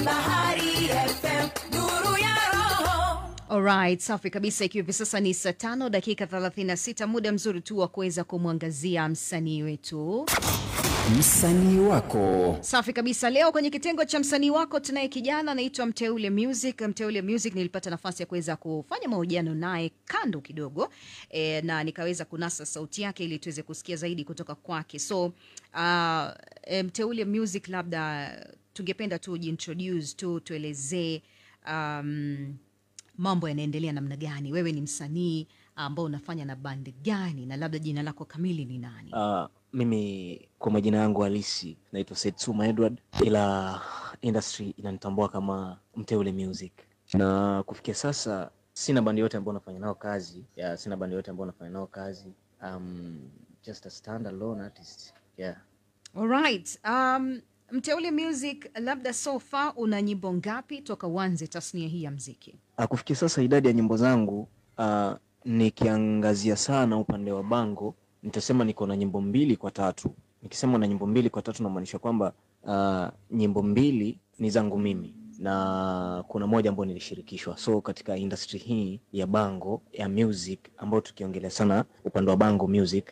Bahari FM, nuru ya roho. Alright, safi kabisa. Ikiwa hivi sasa ni saa 5:36, muda mzuri tu wa kuweza kumwangazia msanii wetu. Msanii wako. Safi kabisa. Leo kwenye kitengo cha msanii wako tunaye kijana anaitwa Mteule Music. Mteule Music nilipata nafasi ya kuweza kufanya mahojiano naye kando kidogo na nikaweza kunasa sauti yake ili tuweze kusikia zaidi kutoka kwake. So Mteule Music, labda tungependa tu ujiintroduce tu, tuelezee mambo yanaendelea namna gani. Wewe ni msanii ambao unafanya na band gani, na labda jina lako kamili ni nani? Mimi kwa majina yangu halisi naitwa Setsuma Edward, ila industry inanitambua kama Mteule Music. Na kufikia sasa sina bandi yote ambayo nafanya nao kazi. Yeah, sina bandi yote ambayo nafanya nao kazi. Just a standalone artist. Yeah. Alright. Mteule Music, labda so far una nyimbo ngapi toka uanze tasnia hii ya mziki? Kufikia sasa idadi ya nyimbo zangu, nikiangazia sana upande wa bango, nitasema niko na nyimbo 2 kwa 3. Nikisema na nyimbo 2 kwa 3 namaanisha kwamba nyimbo 2 ni zangu mimi na kuna moja ambayo nilishirikishwa. So katika industry hii ya bango ya music, ambayo tukiongelea sana upande wa bango music,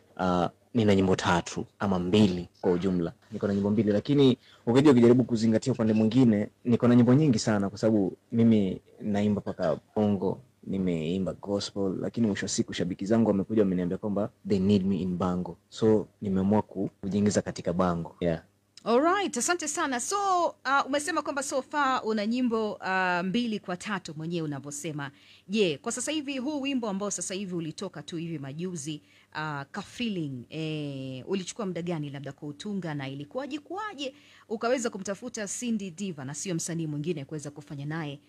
nina nyimbo 3 ama 2 kwa ujumla. Niko na nyimbo 2, lakini ukija ukijaribu kuzingatia upande mwingine niko na nyimbo nyingi sana, kwa sababu mimi naimba paka bongo, nimeimba gospel, lakini mwisho wa siku shabiki zangu wamekuja wameniambia kwamba they need me in bango, so nimeamua kujiingiza katika bango. Yeah. Alright, asante sana. So umesema kwamba so far una nyimbo 2 kwa 3 mwenyewe unavyosema. Je, kwa sasa hivi huu wimbo ambao sasa hivi ulitoka tu hivi majuzi, Ka Feeling, ulichukua muda gani labda kuutunga, na ilikuwaje kuaje ukaweza kumtafuta Cindy Diva na sio msanii mwingine kuweza kufanya naye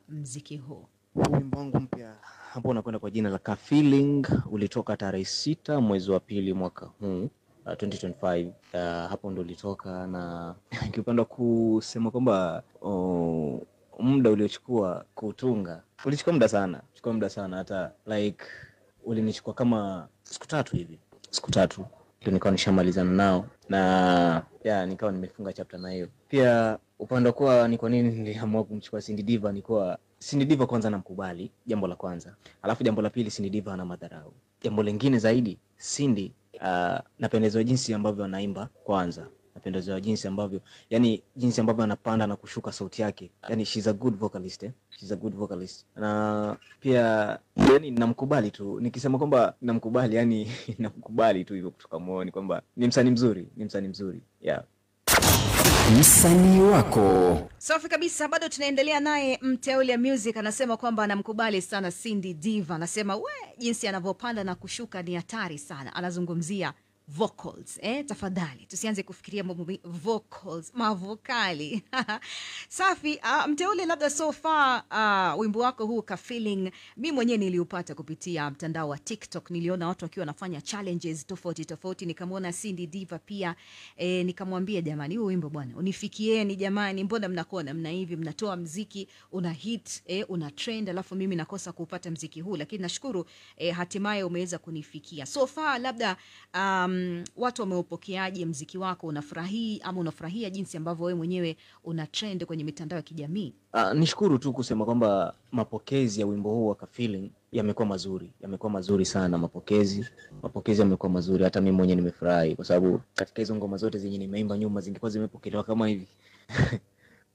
mziki huu? Wimbo wangu mpya hapo unakwenda kwa jina la Ka Feeling, ulitoka tarehe 6 mwezi wa pili mwaka huu 2025. Hapo ndo ulitoka, na nikipenda kusema kwamba muda uliochukua kuutunga ulichukua muda sana, chukua muda sana, hata like ulinichukua kama siku 3 hivi, siku 3 ndio nikawa nishamalizana nao, na yeah, nikawa nimefunga chapter na hiyo. Pia upande kwa ni kwa nini niliamua kumchukua Cindy Diva, ni kwa Cindy Diva kwanza namkubali, jambo la kwanza. Alafu jambo la pili, Cindy Diva ana madharau. Jambo lingine zaidi, Cindy napendezwa jinsi ambavyo anaimba kwanza. Napendezwa jinsi ambavyo, yani jinsi ambavyo anapanda na kushuka sauti yake. Yani she's a good vocalist, eh? She's a good vocalist. Na pia yani namkubali tu. Nikisema kwamba namkubali, yani namkubali tu hivyo kutoka moyoni kwamba ni msanii mzuri, ni msanii mzuri. Yeah. Msanii wako. Safi kabisa, bado tunaendelea naye Mteule Music. Anasema kwamba anamkubali sana Cindy Diva. Anasema we, jinsi anavyopanda na kushuka ni hatari sana. Anazungumzia vocals, tafadhali tusianze kufikiria mambo vocals, mavokali. Safi. Mteule, labda so far wimbo wako huu Ka Feeling, mimi mwenyewe niliupata kupitia mtandao wa TikTok. Niliona watu wakiwa wanafanya challenges tofauti tofauti, nikamwona Cindy Diva pia, nikamwambia jamani, huu wimbo bwana unifikieni jamani, mbona mnakuwa namna hivi, mnatoa mziki una hit, una trend, alafu mimi nakosa kupata mziki huu, lakini nashukuru hatimaye umeweza kunifikia. So far labda watu wameupokeaje mziki wako? Unafurahi ama unafurahia jinsi ambavyo wewe mwenyewe una trend kwenye mitandao ya kijamii? Nishukuru tu kusema kwamba mapokezi ya wimbo huu wa Ka Feeling yamekuwa mazuri, yamekuwa mazuri sana. Mapokezi yamekuwa mazuri, hata mimi mwenyewe nimefurahi, kwa sababu katika hizo ngoma zote zenye nimeimba nyuma zingekuwa zimepokelewa kama hivi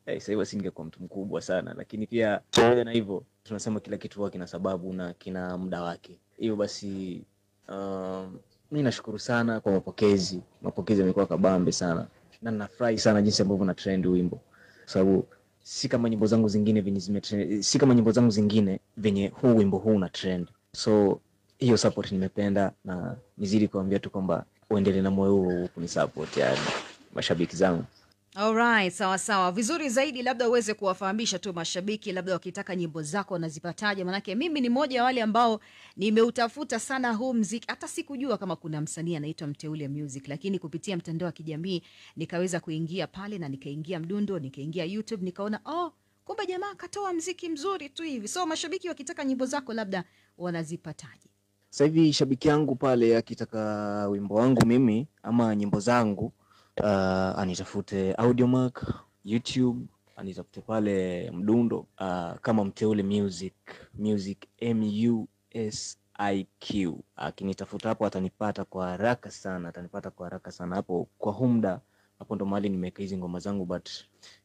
sasa hivi singekuwa mtu mkubwa sana. Lakini pia pamoja na hivyo, tunasema kila kitu huwa kina sababu na kina muda wake. Hivyo basi mimi nashukuru sana kwa mapokezi. Mapokezi yamekuwa kabambe sana, na nafurahi sana jinsi ambavyo na trend wimbo, kwa sababu si kama nyimbo zangu zingine venye zimetrend, si kama nyimbo zangu zingine venye huu wimbo huu una trend. So hiyo support nimependa, na nizidi kuambia tu kwamba uendelee na moyo huo kunisupport, yani mashabiki zangu. Alright, sawa sawa. Vizuri zaidi labda uweze kuwafahamisha tu mashabiki, labda wakitaka nyimbo zako wanazipataje? Manake mimi ni mmoja wa wale ambao nimeutafuta sana huu mziki. Hata sikujua kama kuna msanii anaitwa Mteule Music, lakini kupitia mtandao wa kijamii nikaweza kuingia pale na nikaingia Mdundo, nikaingia YouTube, nikaona oh, kumbe jamaa katoa mziki mzuri tu hivi. So mashabiki wakitaka nyimbo zako labda wanazipataje? Sasa hivi shabiki yangu pale akitaka wimbo wangu mimi ama nyimbo zangu, anitafute Audiomack, YouTube, Anitafute pale Mdundo kama Mteule Music, Music MUSIQ. Akinitafuta hapo atanipata kwa haraka sana, atanipata kwa haraka sana hapo kwa humda. Hapo ndo mahali nimeweka hizi ngoma zangu, but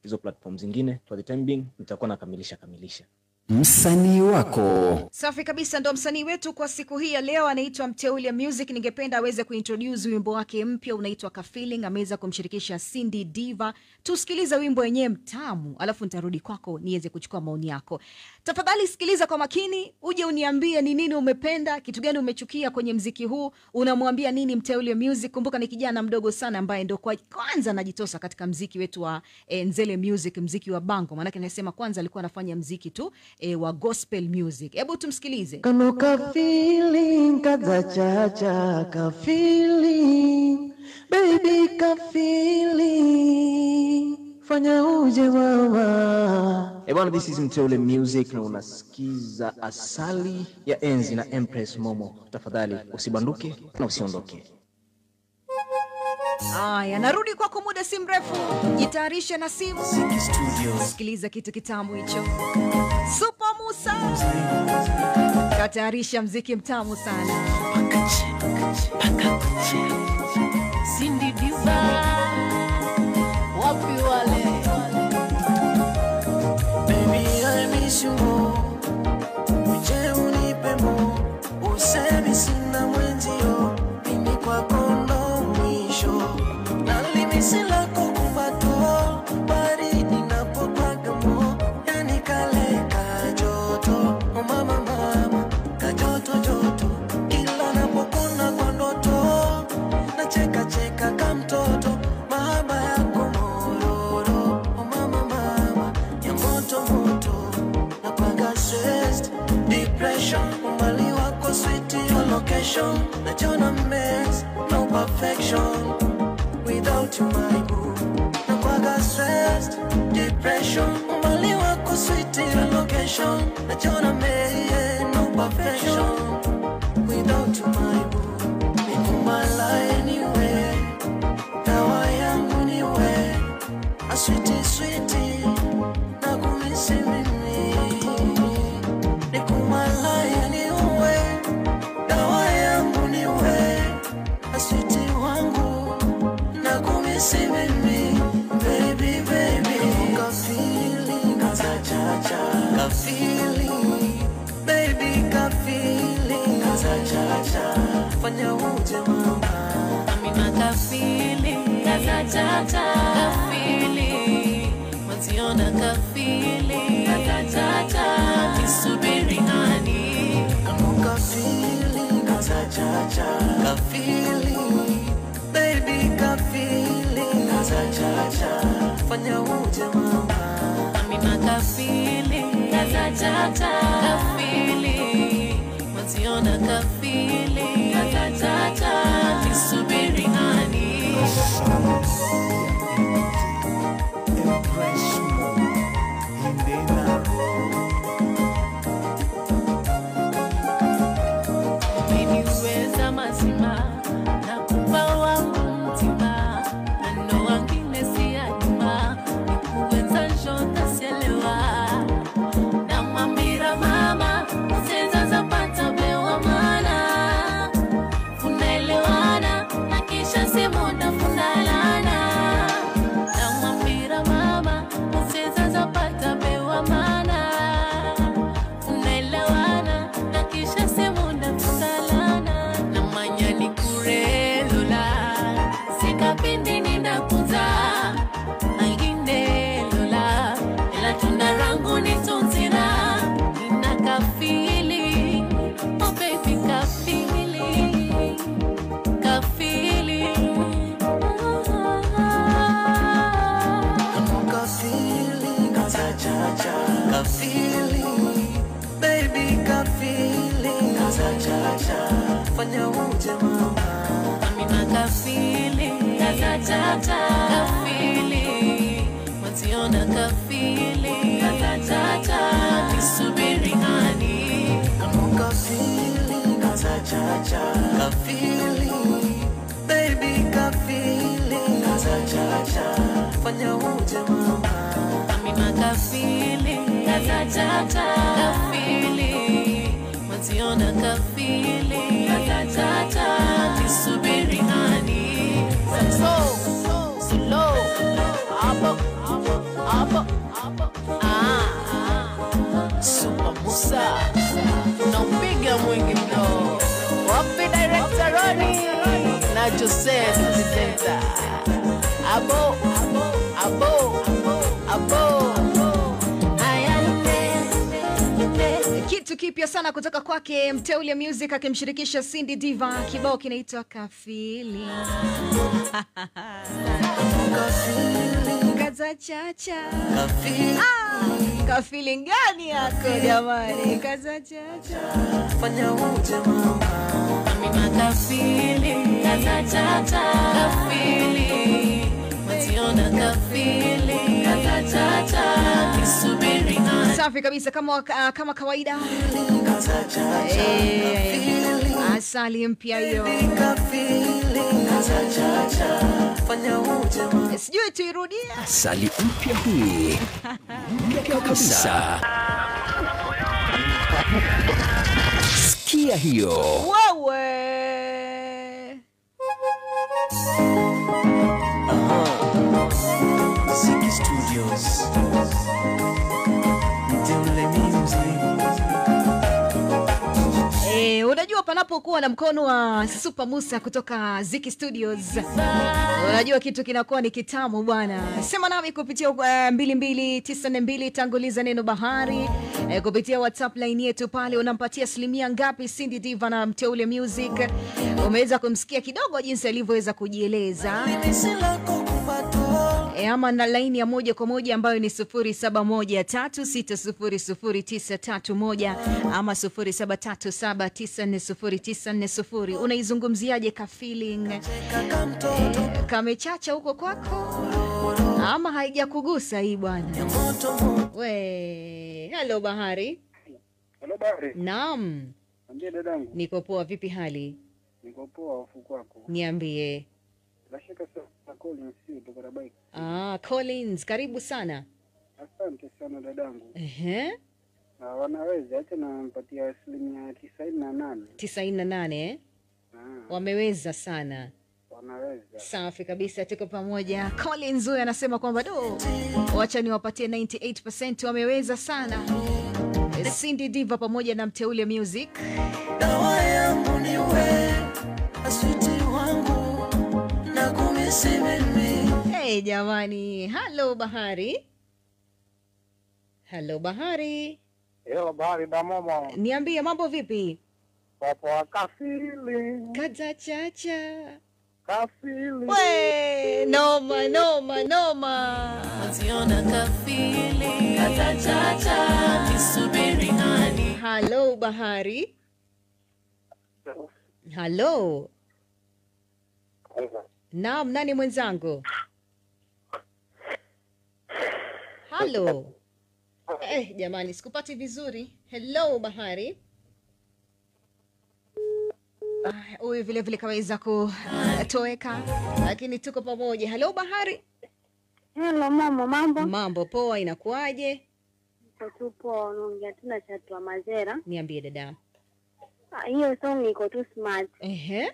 hizo platform zingine for the time being nitakuwa nakamilisha kamilisha. Msanii wako. Safi kabisa, ndo msanii wetu kwa siku hii ya leo anaitwa Mteule Music. Ningependa aweze kuintroduce wimbo wake mpya unaitwa Ka Feeling, ameweza kumshirikisha Cindy Diva. Tusikilize wimbo wenyewe mtamu, alafu nitarudi kwako niweze kuchukua maoni yako. Tafadhali sikiliza kwa makini, uje uniambie ni nini umependa, kitu gani umechukia kwenye mziki huu, unamwambia nini Mteule Music. Kumbuka ni kijana mdogo sana ambaye ndo kwa kwanza anajitosa katika mziki wetu wa Nzele Music, mziki wa bango. Maana nasema kwanza alikuwa anafanya mziki tu wa gospel music. Hebu tumsikilize. Kano ka feeling kaza chacha ka feeling baby ka feeling fanya uje mama. Eh bwana, this is Mteule Music na unasikiza Asali ya Enzi na Empress Momo. Tafadhali usibanduke na usiondoke. Aya, narudi kwako muda si mrefu. Jitayarishe na simu. Sikiliza kitu kitamu hicho. Super Musa katayarisha mziki mtamu sana. Cindy Diva, wapi wale? Baby I miss you more, uje unipe more, usemi sina mwenzio, mimi kwako ndo mwisho, nalimisi lako kumbato, baridi napopaka mo, yani kale kajoto, oh mama mama, kajoto joto, kila napokona kwa ndoto, nacheka cheka kamtoto, mahaba yako mororo, oh mama mama, ya moto moto, napanga stressed, depression, umbali wako sweet your location, nachona mess, no perfection, without you my boo, napanga stressed, depression, umbali wako sweet your location, nachona mess, no perfection, without you my boo, nikumala anyway, dawa yangu niwe, a sweetie sweetie, nakumisi mimi, nikumala anyway, dawa yangu niwe, a sweetie wangu, nakumisi mimi, baby baby, ka feeling kaza cha cha, ka feeling baby ka feeling kaza cha cha, fanya uje mama. Amina ka feeling kaza cha cha, ka feeling mwanziona ka feeling kaza cha cha, nisubiri nani? Ka feeling kaza cha cha, ka feeling baby ka feeling kaza cha cha, fanya uje mama. Amina ka feeling kaza cha cha, ka feeling mwanziona ka feeling kaza cha cha, nisubiri nani? Empress Momo, Indena. Umeniweza mazima nakupa wangu mtima, neno wangine si adima, nikuenza njota sielewa, na mwambira mama usenza zapata bewa mana, funaelewana na kisha si muda funalana, na mwambira mama usenza zapata bewa mana, funaelewana na kisha si muda fundalana, na manya ni kurelola sikapindi ninakuza angine lola, ila tunda rangu ni tunzira, nina kafili, oh baby kafili, kafili. Ka feeling kaza cha cha, ka feeling baby ka feeling kaza cha cha, fanya uje mama. Amina ka feeling kaza cha cha, ka feeling mwanziona ka feeling kaza cha cha, nisubiri nani? Ka feeling kaza cha cha, ka feeling baby ka feeling kaza cha cha, fanya uje mama. Amina Makafili kazachacha kafili mwaziona kafili kazachacha nisubiri hani so slow abo abo abo ah Super Musa naupiga mwingi mno wapi director Ronnie na Jose Presidenta abo abo abo Kitu kipya sana kutoka kwake Mteule Music akimshirikisha Cindy Diva, kibao kinaitwa Kafili. Kaza chacha. Kafili. Kafili gani yako jamani? Kaza chacha. Fanya uje mama. Mimi makafili. Kaza chacha. Kafili. Mationa kafili. Kaza chacha. Kisubiri. Safi kabisa kama kawaida. Asali mpya hiyo. Sijui tuirudie. Asali mpya hii. Mpya kabisa. Sikia hiyo. Wewe. Ziki Studios. Unajua panapokuwa na mkono wa Super Musa kutoka Ziki Studios, unajua kitu kinakuwa ni kitamu bwana. Sema nami kupitia 22942 tanguliza neno bahari. Kupitia WhatsApp line yetu pale, unampatia asilimia ngapi Cindy Diva na Mteule Music? Umeweza kumsikia kidogo jinsi alivyoweza kujieleza. Ama na line ya moja kwa moja ambayo ni 0713600931 ama 0737940940. Unaizungumziaje ka feeling? Kamechacha huko kwako ama haijakugusa hii bwana? We, hello Bahari. Hello Bahari. Naam. Niambie dadangu. Niko poa, vipi hali? Niko poa, hofu kwako. Niambie. Nashika sana Collins kutoka Rabai. Ah, Collins, karibu sana. Asante sana dadangu. Ehe. Na wanaweza acha nampatia 98%. 98 eh? Wameweza sana. Wanaweza. Safi kabisa, tuko pamoja. Collins huyu anasema kwamba do, wacha niwapatie 98%, wameweza sana. Cindy Diva pamoja na Mteule Music. Dawa yangu ni wewe, aswiti wangu na kumisi mimi. Hey jamani, hello Bahari. Hello Bahari. Hello Bahari damomo. Niambie mambo vipi? Popo kafili. Kaza chacha. Kafili. We, noma noma noma. Mationa kafili. Kaza chacha. Kisubiri hani. Hello Bahari. Hello. Naam, nani mwenzangu? Hello. Jamani, sikupati vizuri. Hello Bahari. Huyu vile vile kaweza kutoweka, lakini tuko pamoja. Hello Bahari. Hello mama, mambo? Mambo poa, inakuaje? Tupo naongea tuna chatwa Mazera. Niambie dada. Hiyo song iko tu smart. Ehe.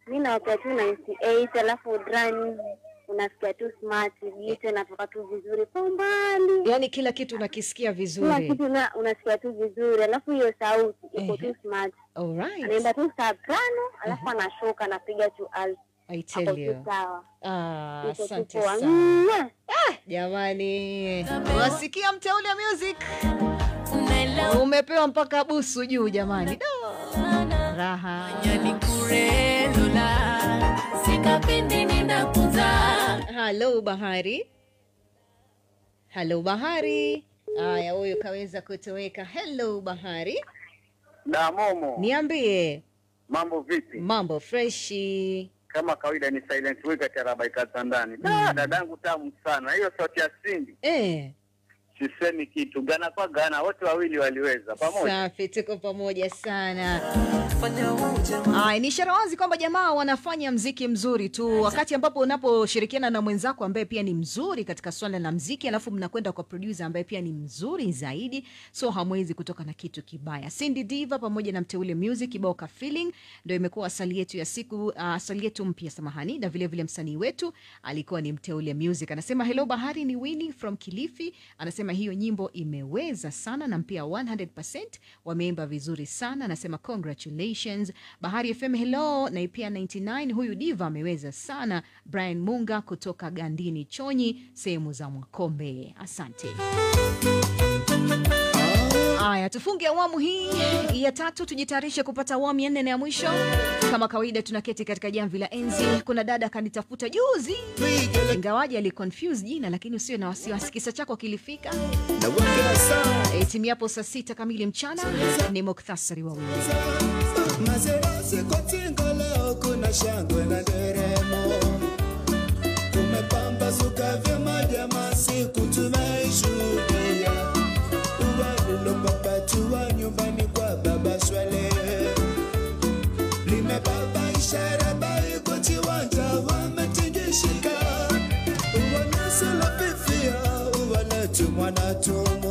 Mimi nawapea tu 98, alafu drum unasikia tu smart, jicho natoka tu vizuri kwa mbali. Yaani kila kitu unakisikia vizuri. Kila kitu unasikia tu vizuri, alafu hiyo sauti iko tu smart. All right. Anaimba tu soprano, alafu anashuka anapiga tu alto. I tell you. Ah, asante sana. Jamani, wasikia Mteule Music? Umepewa mpaka busu juu jamani. Do. Raha. Hello Bahari. Hello Bahari. Aya, huyu kaweza kutoweka. Hello Bahari. Na momo. Niambie. Mambo vipi? Mambo freshi. Kama kawaida ni Silent Week at Rabai Kazandani. Dadangu tamu sana. Hiyo sauti ya Cindy. Sisemi kitu, Gana kwa Gana, wote wawili waliweza pamoja. Safi, tuko pamoja sana. Ay, ni ishara wazi kwamba jamaa wanafanya mziki mzuri tu. Wakati ambapo unaposhirikiana na mwenzako ambaye pia ni mzuri katika swala la mziki, alafu mnakwenda kwa producer ambaye pia ni mzuri zaidi, so hamwezi kutoka na kitu kibaya. Cindy Diva pamoja na Mteule Music, kibao ka feeling ndio imekuwa asali yetu ya siku, asali yetu mpya, samahani, na vile vile msanii wetu alikuwa ni Mteule Music. Anasema hello Bahari, ni Winnie from Kilifi. Anasema hiyo nyimbo imeweza sana na mpia 100% wameimba vizuri sana. Anasema congratulations Bahari FM, hello na pia 99, huyu diva ameweza sana. Brian Munga kutoka Gandini Chonyi, sehemu za Mwakombe, asante. Aya, tufunge awamu hii ya tatu, tujitayarishe kupata awamu ya nne na ya mwisho. Kama kawaida, tunaketi katika jamvi la enzi. Kuna dada kanitafuta juzi, ingawaje aliconfuse jina, lakini usiwe na wasiwasi, kisa chako kilifika. Itimiapo saa 6 kamili mchana, ni muktasari wa wimbo. Maserasi kotingo leo kuna shangwe na nderemo, kumepambazuka vyema jamaa, siku tumeishuhudia. Uwalilopapatiwa nyumbani kwa baba Swale limebaba ishara bai kwa kiwanja wametingishika, uwanesilofifia uwaletu mwanatumu.